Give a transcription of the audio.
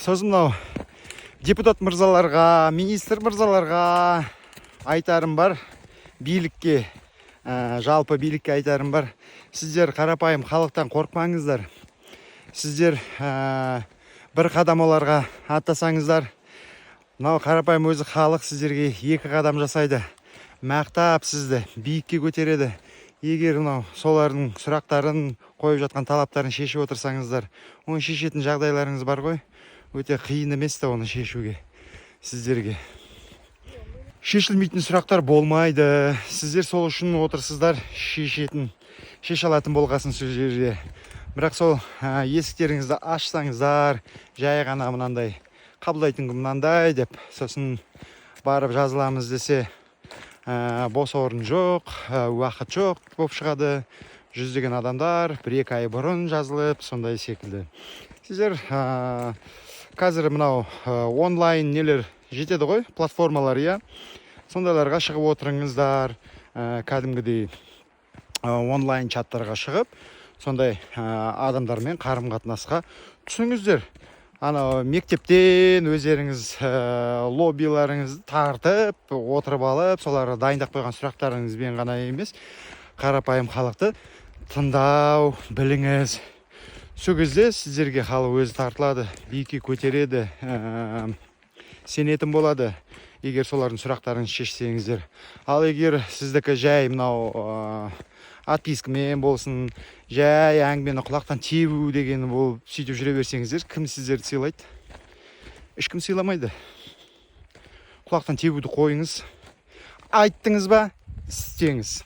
Сосын мынау депутат мырзаларға, министр мырзаларға айтарым бар, билікке, жалпы билікке айтарым бар: сіздер қарапайым халықтан қорықпаңыздар. Сіздер бір қадам оларға аттасаңыздар, мынау қарапайым өзі халық сіздерге екі қадам жасайды, мақтап, сізді биікке көтереді. Егер мынау солардың сұрақтарын, қойып жатқан талаптарын шешіп отырсаңыздар, оны шешетін жағдайларыңыз бар ғой, өте қиын емес та оны шешуге. Сіздерге шешілмейтін сұрақтар болмайды. Сіздер сол үшін отырсыздар, шешетін, шеше алатын болғасын сол жерде. Бірақ сол есіктеріңізді ашсаңыздар, жай ғана мынандай қабылдайтын күн мынандай деп, сосын барып жазыламыз десе, бос орын жоқ, уақыт жоқ болып шығады. Жүздеген адамдар 1-2 ай бұрын жазылып, сондай секілді. Сіздер қазір мынау онлайн нелер жетеді ғой, платформалар, иә, сондайларға шығып отырыңыздар. Кәдімгідей онлайн чаттарға шығып, сондай адамдармен қарым қатынасқа түсіңіздер. Анау мектептен өздеріңіз лоббиларыңызды тартып отырып алып, соларға дайындап қойған сұрақтарыңызбен ғана емес, қарапайым халықты тыңдау біліңіз. Сол кезде сіздерге халық өзі тартылады, биікке көтереді, сенетін болады, егер солардың сұрақтарын шешсеңіздер. Ал егер сіздікі жай мынау отпискамен болсын, жай әңгімені құлақтан тебу деген болып, сөйтіп жүре берсеңіздер, кім сіздерді сыйлайды? Ешкім сыйламайды. Құлақтан тебуді қойыңыз. Айттыңыз ба, істеңіз.